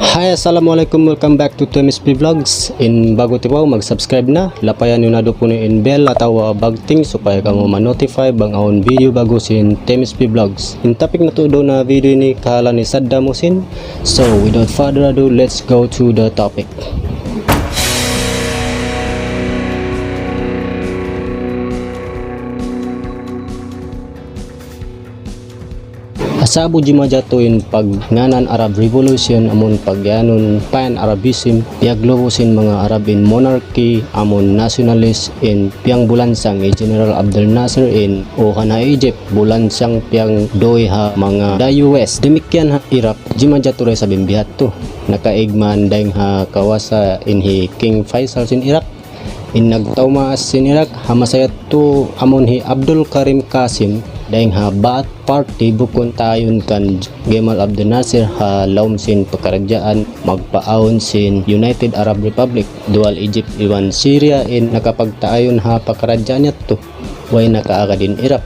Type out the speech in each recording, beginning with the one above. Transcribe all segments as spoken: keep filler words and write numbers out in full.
Hi, assalamualaikum, welcome back to T M S P Vlogs. In ba'gu tiwaw, mag-subscribe na. Lapayan niyu na duun in bell atawa bagting supaya kamu ma-notify bang awn video ba'gu sin T M S P Vlogs. In topic natu' duun ha video ini kahalan hi Saddam Hussein. So, without further ado, let's go to the topic. Asabu jimajatu in pagngānan Arab Revolution amun pagyanun Pan-Arabism, piyaglubu sin manga Arab in monarchy amun nationalist in piyang bulansang hi General Abdel Nasser in uhan ha Egypt, bulansang piyangduy ha manga da U S. Damikkiyan ha Iraq, jimajatu da isab in biya' hādtu. Nakaigman dayng ha kawasa in hi King Faisal sin Iraq. In nagtau maas sin Iraq ha masa yadtu amun hi Abdul Karim Qasim dayng ha Ba'ath Party, bukun taayun kan Gamal Abdel Nasser ha lawm sin pakaradjaan magpaawn sin United Arab Republic, dual Egypt iban Syria in nakapagtaayun ha pakaradjaan yadtu, way nakaagad in Iraq.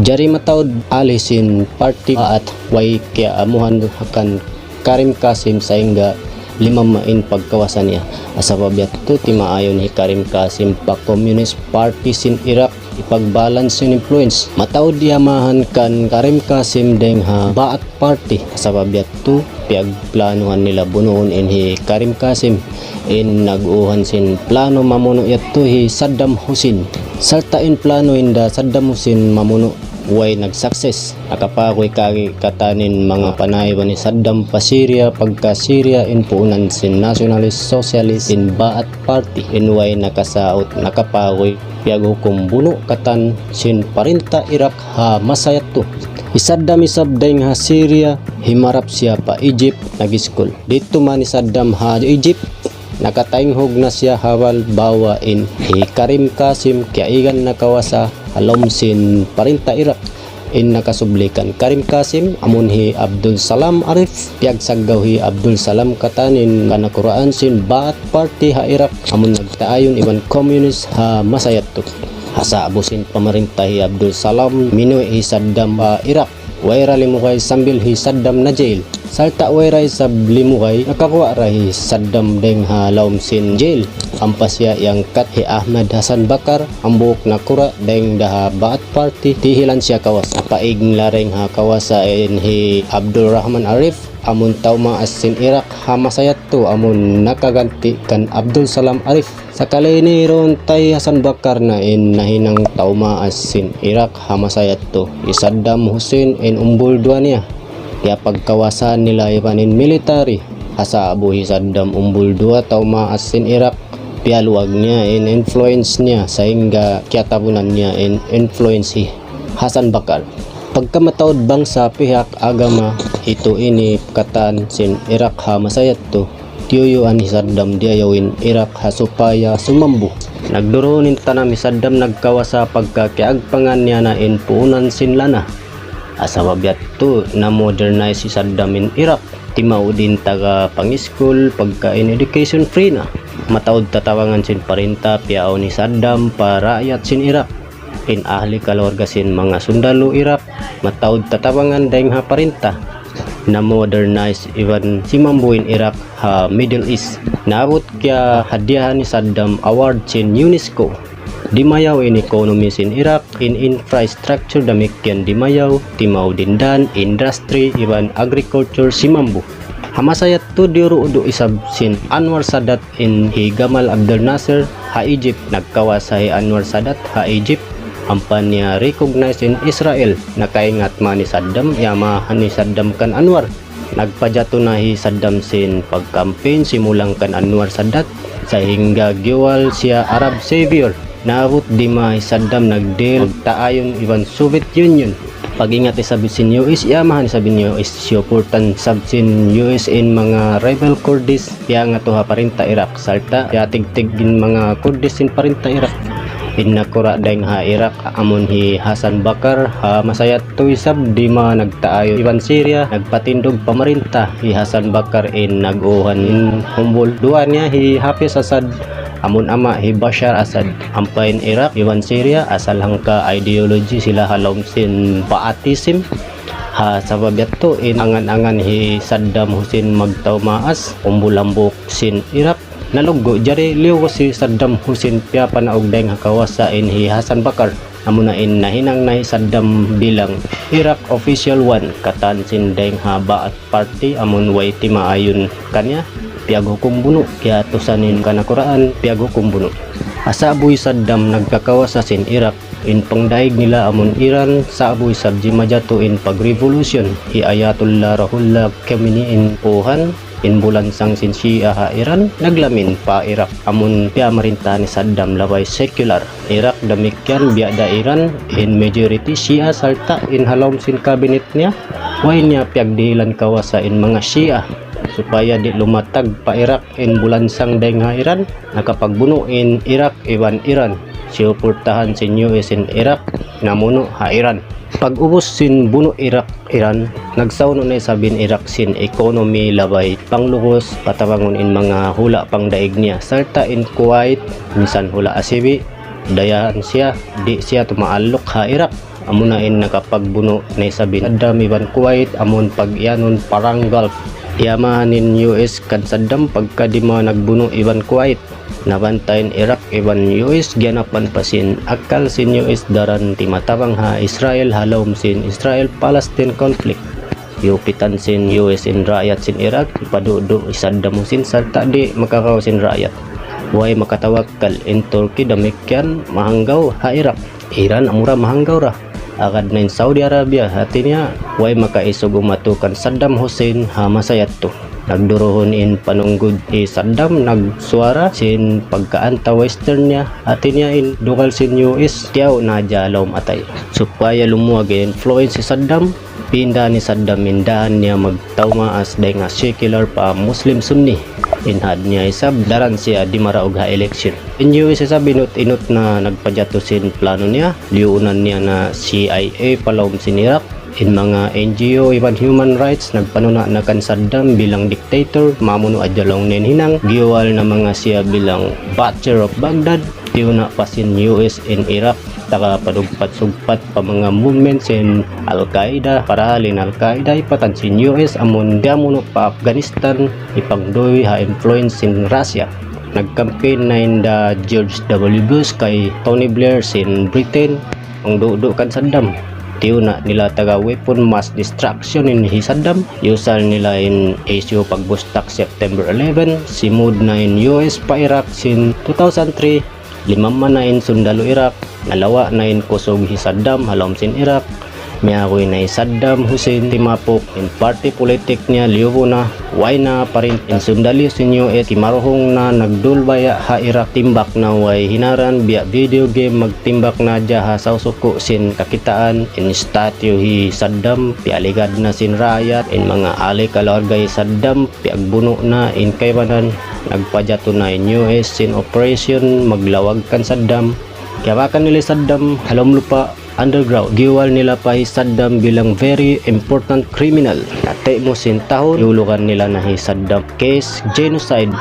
Jari mataud alih sin party Ba'ath, way kiyaamuhan kan Karim Qasim sahingga limamma in pagkawasa niya. Sabab yadtu timaayun hi Karim Qasim pa Communist Party sin Iraq, ipagbalance in influence. Mataud iyamahan kan Karim Qasim dayng ha Ba'ath Party. Sabab yadtu piyagplanuhan nila bunuun in hi Karim Qasim. In nag-uhan sin plano mamunu' yadtu hi Saddam Hussein. Sarta' in plano hinda Saddam Hussein mamunu' way nag-success. Nakapaguy kagi katan in manga panaiban hi Saddam pa Syria, pagka Syria in puunan sin nationalist socialist in Ba'ath Party, in way nakasaut, nakapaguy, piyaghukum bunu' katan sin parinta Iraq ha masa yadtu. Hi Saddam isab dayng ha Syria, himarap siya pa Egypt, nag-iskul. Didtu man hi Saddam ha Egypt, nakatainghug na siya ha wal bahwa in hi Karim Qasim kiyaigan na kawasa ha lawm sin parinta Iraq. In nakasubli kan Karim Qasim, amun hi Abdul Salam Arif, piyagsaggaw hi Abdul Salam katan in kanakuraan sin Ba'ath Party ha Iraq, amun nagtaayun iban communist ha masa yadtu. Ha sa'bu sin pamarinta hi Abdul Salam, minuwi' hi Saddam pa Iraq. Way da limugay sambil hi Saddam na-jail. Sarta' way da isab limugay, nakaguwa' da hi Saddam dayng ha lawm sin jail. Ampa siya iyangkat hi Ahmad Hasan Bakar, hambuuk nakura' dayng da ha Ba'ath Party, dihilan siya kawasa. Paig nila dayng ha kawasa in hi Abdul Rahman Arif, amun tau maas sin Iraq ha masa yadtu, amun nakaganti' kan Abdul Salam Arif. Sakali ini duun tay Hasan Bakar na in nahinang tau maas sin Iraq ha masa yadtu. Hi Saddam Hussein in umbul duwa niya. Kiyapagkawasahan nila iban in military. Ha sa'bu hi Saddam umbul duwa tau maas sin Iraq. Piyaluag niya in influence niya sahingga kiyatabunan niya in influence hi Hasan Bakar. Pagka mataud bangsa, pihak, agama, hitu ini katan sin Iraq ha masa yadtu. Tiyuyuan hi Saddam diyayaw in Iraq ha supaya sumambu. Nagduruhun in tanam hi Saddam nagkawasa pagka kiyaagpangan niya na in puunan sin lana. Ha sabab yadtu na-modernize hi Saddam in Iraq. Timaud in taga pangiskul, pagkain, education free na. Mataud tatabangan sin parinta piyaawn hi Saddam pa raayat sin Iraq. In ahli kaluarga sin manga sundalu Iraq, mataud tatabangan dayng ha parinta. Na-modernize iban simambu in Iraq ha Middle East. Naabut kiyahadiyahan hi Saddam award sin UNESCO. Dimayaw in economy sin Iraq, in infrastructure damikkiyan dimayaw, timaud in dan, industry, iban agriculture simambu. Ha masa yadtu diyuru' du isab sin Anwar Sadat in hi Gamal Abdel Nasser ha Egypt, nagkawasa hi Anwar Sadat ha Egypt, ampa niya recognize in Israel, nakaingat man hi Saddam, iyamahan hi Saddam kan Anwar. Nagpajatu na hi Saddam sin pagkampin simulang kan Anwar Sadat, sahingga giwal siya Arab Savior. Naabut dima hi Saddam nagdihil taayun iban Soviet Union. Pag-ingat isab sin U S, iyamahan isab in U S, siyuportan isab sin U S in manga rebel Kurdish, piyangatu ha parinta Iraq, sarta' piyatigtig in manga Kurdish sin parinta Iraq. In nakura' dayng ha Iraq, amun hi Hasan Bakar, ha masa yadtu isab dima nagtaayun iban Syria, nagpatindug pamarinta, hi Hasan Bakar in nag-uhan in umbul duwa niya hi Hafiz Assad, amun ama' hi Bashar Assad. Ampa in Iraq iban Syria, asal hangka ideology sila ha lawm sin Ba'athism. Ha sabab yadtu in angan-angan hi Saddam Hussein magtau maas, umbul hambuuk sin Iraq, naluggu'. Jari liyuwas hi Saddam Hussein piyapanaug dayng ha kawasa in hi Hassan Bakar. Amuna in nahinang na hi Saddam bilang Iraq Official One, katan sin dayng ha Ba'ath Party amun way timaayun kaniya, piyaghukum bunu', kiyatusan in kanakuraan, piyaghukum bunu'. Asabuy Saddam nagkakawasa sin Iraq, in pangdaig nila amun Iran, sabuy isab jimajatu in pag-revolution hi Ayatollah Ruhollah Khomeini in puhan, in bulansang sin Shia ha Iran, naglamin pa Iraq amun piyamarintahan ni Saddam labay secular. Iraq damikkiyan, biya' da Iran, in majority Shia, sarta' in ha lawm sin cabinet niya, way niya piyagdihilan kawasa in manga Shia, supaya di' lumatag pa Iraq in bulansang dayng ha Iran. Nakapagbunu' in Iraq iban Iran. Siyuportahan sin U S in Iraq, namunu' ha Iran. Pag-ubus sin bunu' Iraq, Iran, nagsaunu' na isab in Iraq sin economy labay panglugus, patabangun in manga hula' pangdaig niya. Sarta' in Kuwait, minsan hula' asibi', dayahan siya, di' siya tumaalluk ha Iraq. Amuna in nakapagbunu' na isab in Saddam iban Kuwait, amun pag-iyanun parang Gulf. Iyamahan in U S kan Saddam pagka di' ma nagbunu' iban Kuwait. Nabantay in Iraq iban U S, giyanapan pa sin akal sin U S daran timatabang ha Israel, ha lawm sin Israel-Palestine conflict. Hiyupitan sin U S in raayat sin Iraq, hipadudu' hi Saddam Hussein, sarta' di' makakaw sin raayat. Way makatawakkal. In Turkey damikkiyan, mahanggaw ha Iraq. Iran amura mahanggaw ra. Agad na in Saudi Arabia, hati niya, way makaisug umatu kan Saddam Hussein ha masa yadtu. Nagduruhun in panunggud hi Saddam, nagsuwara sin pagka-anti-Western niya, hati niya in dugal sin U S, tiyaw na ha lawm atay. Supaya lumuag in influence hi Saddam, pinda ni Saddam in dān niya magtau maas dayng ha secular pa Muslim Sunni. In had niya isab, daran siya di' maraug ha election. In U S isab inut-inut na nagpajatu sin plano niya, liyuunan niya na C I A pa lawm sin Iraq. In manga N G O iban human rights nagpanuna' na kan Saddam bilang dictator, mamunu' hadja laung niya in hinang, giyuwal na manga siya bilang butcher of Baghdad, tiyuna' pa sin U S in Iraq, taga padugpat-sugpat pa manga movement sin Al-Qaeda, parahal in Al-Qaeda hipatan sin U S amun diyamunu' pa Afghanistan, hipangduy ha influence sin Russia. Nag-campaign na hinda George W Bush kay Tony Blair sin Britain, pangdudu' kan Saddam. Tiyuna' nila taga weapon mass destruction in hi Saddam. Iyusal nila in issue pagbustak September eleven, simud na in U S pa Iraq sin two thousand three, limamma na in sundalu Iraq, nalawa' na in kusug hi Saddam ha lawm sin Iraq, miyaguy na hi Saddam Hussein timapuk, in party pulitik niya liyubu na, way na pa rin in sundalu sin U S, kimaruhung na nagdulbaya ha Iraq, timbak na way hinaran, biya' video game, magtimbak na hadja ha sawsuku' sin kakitaan, in statue hi Saddam, piyaligad na sin raayat, in manga ahli kaluarga hi Saddam, piyagbunu' na, in kaibanan, nagpajatu na in U S sin operation, maglawag kan Saddam. Kiyabakan nila hi Saddam ha lawm lupa', underground. Giyuwal nila pa hi Saddam bilang very important criminal. Natimus in tahun, iyulugan nila na hi Saddam case genocide.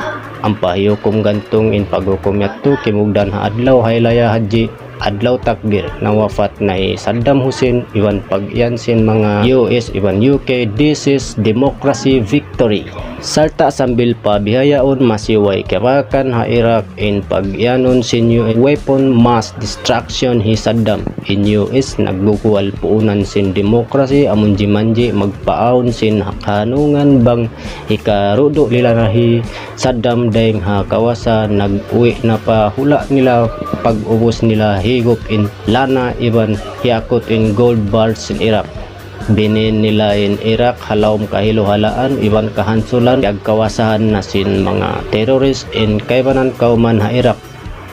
Ampa hiyukum gantung in paghukum yadtu, kimugdan ha adlaw, haylaya hadji, adlaw takbir, nawafat na hi Saddam Hussein, iban pag-iyan sin manga U S iban U K, this is democracy victory. Sarta' sambil pa bihaun, masi way kiyabakan ha Iraq in pag-iyanun sin U S weapon mass destruction hi Saddam. In U S nagguguwal puunan sin democracy, amun jimanji' magpaawn sin kahanungan bang hikarudu' nila na hi Saddam dayng ha kawasa, nag-uwi' na pa hula' nila. Pag-ubus nila higup in lana iban hiyakut in gold bars sin Iraq. Binin nila in Iraq ha lawm kahiluhalaan iban kahansulan, piyagkawasahan na sin manga terrorist in kaibanan kawman ha Iraq.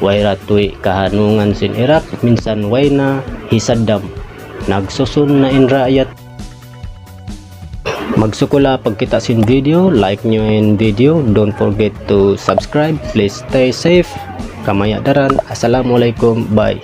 Way ra tuwi' kahanungan sin Iraq, minsan way na hi Saddam. Nagsusun na in raayat. Magsukul ha pagkita' sin video, like niyu in video, don't forget to subscribe, please stay safe. Kamaya' daran, assalamualaikum, bye.